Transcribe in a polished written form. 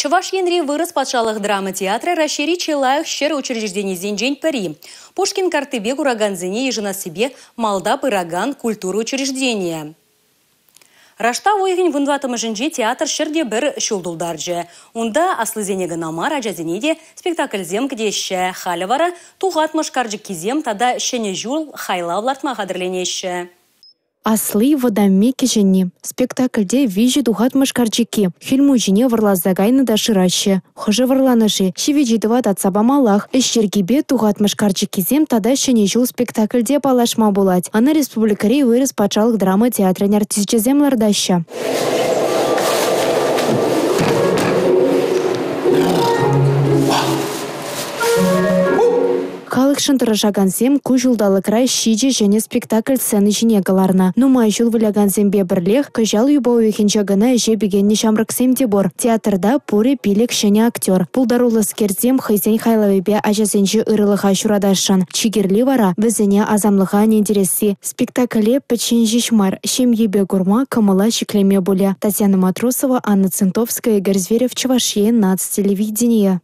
Чӑваш Енри Вырӑс патшалӑх драма театрӗ Раҫҫейри чи лайӑх 100 учрежденисенчен пӗри. Пушкин карттипе куракансене йышӑнассипе малта пыракан культура учрежденийӗ. Раштав уйӑхӗн 14-мӗшӗнче театр 101 ҫул тултарчӗ. Унта аслисене кӑна мар, ачасене те спектакльсем кӗтеҫҫӗ. Халӗ вара тухатмӑш карчӑккисем тата Ҫӗнӗ ҫул хайлав лартма хатӗрленеҫҫӗ. Асли, вӑтамми, кӗҫӗнни. Спектакльте виҫӗ тухатмӑш карчӑкки. Хӗл Мучине вӑрласа кайнӑ та шыраҫҫӗ. Хӑшӗ вӑрланӑ-ши? Ҫивӗч ыйтӑва татса памаллах. Ӗҫ йӗркипе тухатмӑш карчӑккисем тата Ҫӗнӗ ҫул спектакльте паллашма пулать. Ӑна республикӑри Вырӑс патшалӑх драма театрӗн артисчӗсем лартаҫҫӗ. Халӑхшӑн тӑрӑшакансем ку ҫулталӑкра ҫичӗ ҫӗнӗ спектакль сцена ҫине кӑларнӑ. Нумай ҫул вылякансемпе пӗрлех кӑҫал юпа уйӑхӗнче кӑна ӗҫе пикеннӗ ҫамрӑксем те пур. Театрта пурӗ пилӗк ҫӗнӗ актер. Пултаруллӑскерсем хӑйсен хайлавӗпе ачасенчи ырӑлӑха ҫуратасшӑн. Чи кирли вара – вӗсене асамлӑха ӗнентересси. Спектакле пӗччен ҫеҫ мар, ҫемьепе курма, кӑмӑла ҫӗклеме пулӗ. Татьяна Матросова, Анна Центовская, Игорь Зверев, Чӑваш Ен наци телевиденийӗ.